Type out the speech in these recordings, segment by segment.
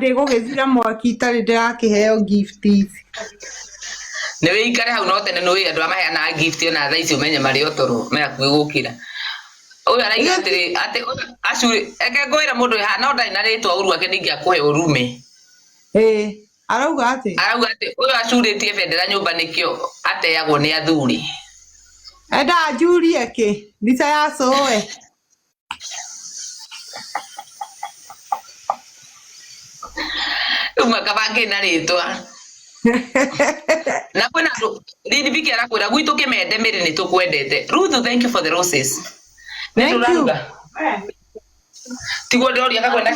Ndĩgũgĩthira mwaki itarĩ ndĩrakĩheo gift ici. Nĩ wĩikare hau no tene nĩ andũ arĩa maheanaga gift ona thaa ici ũmenye marĩ o toro me hakuhĩ gũkĩra. Ũyũ araiga atĩrĩ atĩ ũyũ acurĩ reke ngwĩre mũndũ wĩ haha no ndarĩ na rĩtwa ũru wake ndingĩakũhe ũrume. Ĩĩ, arauga atĩ Arauga atĩ ũyũ acurĩtie bendera nyũmba nĩkĩo ateagwo nĩ athuri. Endaga njurie kĩ? Mbica ya cũwe. Rĩu makabangĩ na rĩtwa. Na kwĩna andũ Lady Vicky arakwĩra gwitũ kĩmende mĩrĩ nĩ tũkwendete. Ruth thank you for the roses. Nĩ Thank you. tũraruga. Tiguo ndĩroria kakwenda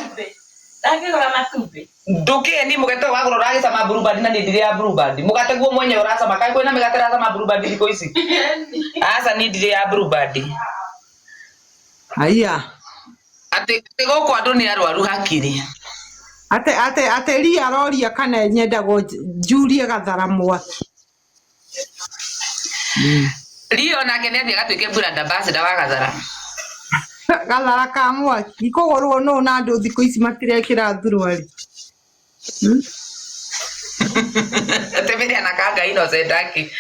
Ndangĩgũra matumbĩ. Ndũkĩe ni mũgate wagũra ũragĩcama blueband na niĩ ndirĩ ya blueband. Mũgate guo mwenyewe ũracama kaĩ kwĩna mĩgate ĩracama blueband thikũ ici? Aca niĩ ndirĩ ya blueband. Haiya. Atĩ atĩ gũkũ andũ nĩ arwaru hakiri. Atĩ atĩ atĩ ria aroria kana nyendagwo njurie gathara mwaki. Rio nake nĩ athiĩ agatuĩke brand ambassador wa Gathara. Gathara ka mwaki. Kũgũrwo nũ na andũ thikũ ici matirekĩra thuruarĩ. Atĩ mbere anakanga Innocent aki.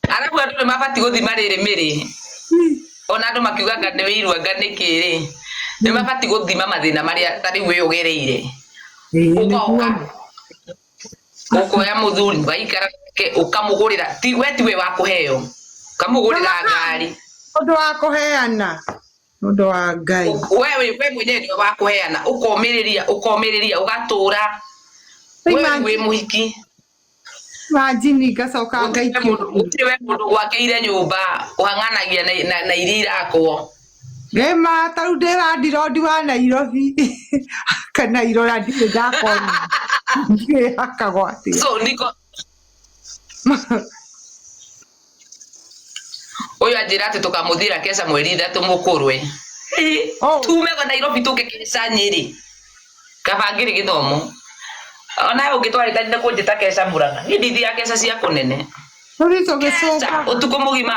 Arabu andũ nĩ mabatiĩ gũthima rĩrĩ mĩrĩ. Ona andũ makiuga anga nĩ wĩiru anga nĩ kĩ rĩ. Nĩ mabatiĩ gũthima mathĩna marĩa ta rĩu we ũgereire. Ĩĩ Ũgoka nĩguo. ũkoya mũthuri ũgaikara nake ũkamũgũrĩra ti we tiwe wa kũheo ũkamũgũrĩra ngari Ũndũ wa kũheana. Ũndũ wa Ngai. we we we mwenyewe niwe wa kũheana ũkomĩrĩria ũkomĩrĩria ũgatũra we Imagine. wĩ mũhiki Imagine ngacoka gũtirĩ we ngaikio. mũndũ gũtirĩ we mũndũ gwakĩire nyũmba ũhang'anagia na, na, na iria irakwo Ĩma ta rĩu ndĩ landlord wa Nairobi. Kana irora ndirĩ ndakona. Ndirĩ hakagwo atĩa. so niko ũyũ anjĩra atĩ tũkamũthira keca mweri ithatũ mũkũrwe Oh. tume kwa Nairobi tũke keca Nyĩrĩ kaba ngĩrĩ gĩthomo onawe ũngĩtwarĩkanire kũnjĩta keca Murang'a niĩ ndithiaga keca cia kũnene Tũthiĩ keca tũgĩcũngaga. ũtukũ mũgima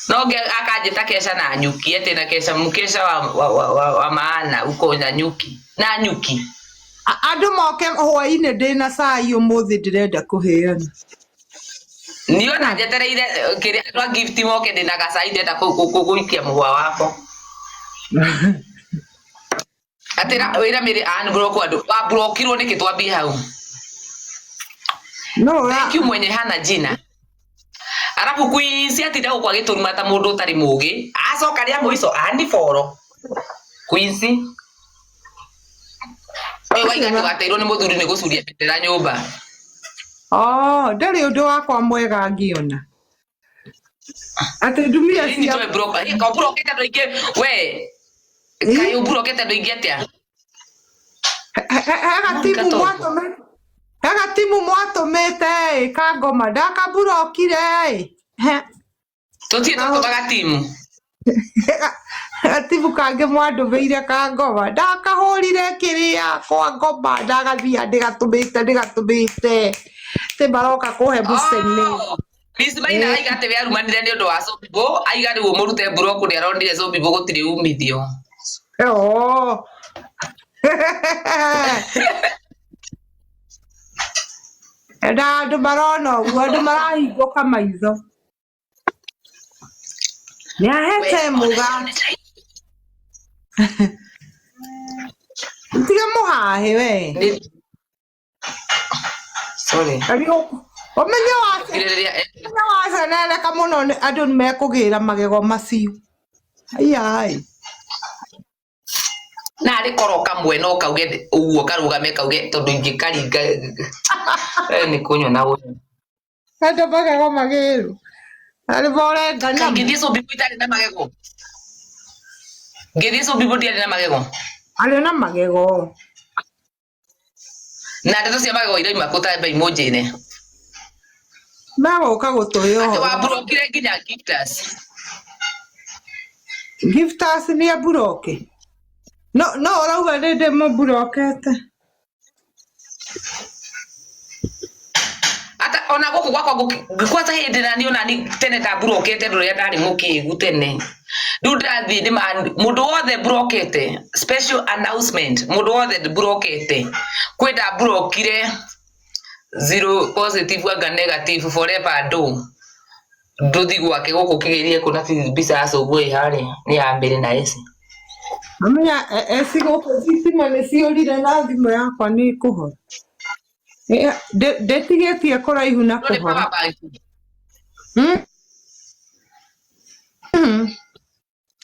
no nge akanjĩta keca na nyuki atĩ na keca mkeca wa, wa, wa, wa, wa maana uko na nyuki na nyuki Andũ moke hwainĩ ndĩna cai ũmũthĩ ndĩrenda kũheana. niĩ ona njetereire eh, kĩrĩa andũ a gift moke ndĩna gacai ndĩrenda gũikia mũhwa wakwa atĩ wĩra mĩrĩ unblock andũ wamburokirwo nĩkĩ twambie hau No ũra thank you mwenye hana jina arabu Quincy atinda gũkũ agĩtũruma ta mũndũ ũtarĩ mũgĩ acoka rĩa mũico aniboro Quincy ũyũ waiga atĩ wateirwo nĩ mũthuri nĩ gũcuria bendera nyũmba Oh, ndarĩ ũndũ wakwa mwega ngĩona. Atĩ ndumia Nini cia toe block ka ũmburokete andũ aingĩ we kaĩ ũmburokete andũ aingĩ atĩa he gatimu Gatongo. mwatũmĩte he gatimu mwatũmĩte ĩ ka ngoma ndakamburokire ĩ. He tũtirĩ twatũmaga timu gatimu kangĩ mwandũmĩire ka ngoma ndakahũrire kĩrĩa kwa ngoma ndagathia ndĩgatũmĩte ndĩgatũmĩte tĩ maroka kũhe mũcene. Oh, Miss Maina aiga atĩ we arumanire nĩ ũndũ wa Sobibũ aiga rĩu ũmũrute mburoko nĩ aronire Sobibũ gũtirĩ umithio Oh. Na andũ marona ũguo andũ marahingũka maitho. Nĩ ahete mũgate. Tiga mũhahĩ we. Nĩ- sorry Ũmenye wa Ngirĩrĩria, eh, ũmenye wacenereka mũno nĩ- andũ nĩ mekũgĩra magego macio. Aiai. narĩ korwo kamwe no kauge ũguo karũgame kauge tondũ ingĩkaringa eh, nĩ kũnyona ũyũ Andũ magego magĩru. Arĩ morenga Kaĩ nyama. ngĩthiĩ Sobibũ itarĩ na magego ngĩthiĩ Sobibũ ndiarĩ na magego Arĩ na magego. na ndeto cia magego iraima kũ ta mbai mũnjĩre Megũka gũtũhe atĩ ũhoro. wamburokire nginya gifters Gifters nĩ amburoke. No no ũrauga nĩ ndĩmũmburokete. ata ona gũkũ gwakwa ngũki- kwata hĩndĩ na niĩ ona ni tene ndamburokete andũ rĩrĩa ndarĩ mũkĩgu tene Rĩu ndĩrathiĩ mũndũ wothe mburokete, special announcement, mũndũ wothe mburokete, kwĩ ndamburokire zero positive anga negative forever ndo nduthi gwake gũkũ kĩgĩrie kũ na mbica ya cũguo ĩ harĩa nĩ ya mbere na eci. Amenya eci gũkũ thitima nĩ ciũrire na thimũ yakwa nĩ ĩkũhora. Ndĩtigĩtie kũraihu na No nĩ kũhora. power bank.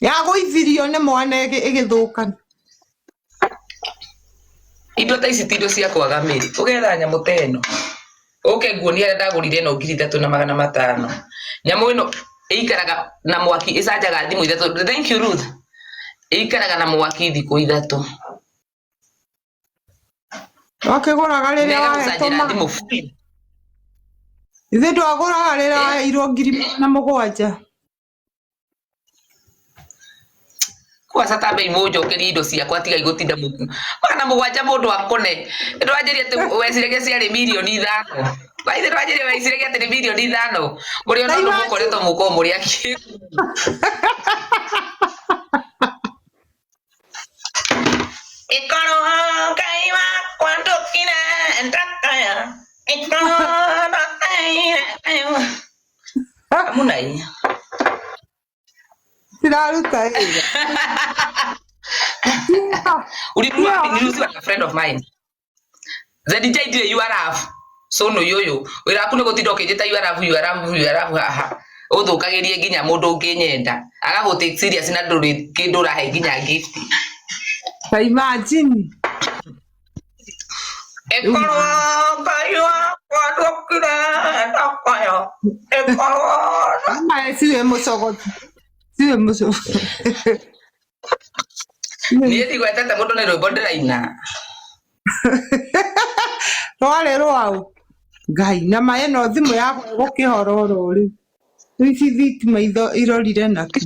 Yagũithirio nĩ mwana ĩgĩthũka. Indo ta ici ti indo cia kwaga mĩrĩ. Ũgetha nyamũ ta ĩno. Ũke nguonie harĩa ndagũrire ĩno 3500. Nyamũ ĩno ĩikaraga na mwaki, ĩcanjaga thimũ ithatũ. Thank you Ruth. Ĩikaraga na mwaki thikũ ithatũ. Wakĩgũraga Na rĩrĩa wahetwo ĩgagũcanjĩra ma thimũ free. Ithuĩ ndwagũraga rĩrĩa waheirwo 700,000. Kwanza tambe imũnjokerie indo ciakwa tigai gũtinda 700 mũndũ akone. Ndwanjĩrie atĩ weciragia ciarĩ 5 mirioni. Waithe ndwanjĩrie weciragia atĩ nĩ 5 mirioni. Mũrĩ Ta ona ũndũ imagine. mũkoretwo mũkorwo mũrĩ akĩ. Ikorwo Ngai wakwa ndũkire ndakaya. Ikorwo ndakaire kayo. Amunai. Tiraruta wĩra. Ulinunua wapi? Niliuziwa na friend of mine. ZJ ndirĩ you are love. So no yoyo. Wĩra waku nĩ gũtinda ũkĩnjĩta you are love, you are love, you are love haha. Ũthũkagĩrie nginya mũndũ ũngĩnyenda. Agagũ take serious na ndũrĩ kĩndũ ũrahe nginya gift. Ta imagine. Ĩkorwo Ngai wakwa ndũkire ndakayo. Ĩkorwo Ma siwe mũcogothi. Siwe mũcogothi. Niĩ ndigwetete mũndũ nĩ rwĩmbo ndĩraina. Rwarĩ rwaũ. Ngai na ma ĩno thimũ yakwa ĩgũkĩhora oro rĩu. Rĩu ici thitima irorire nakũ.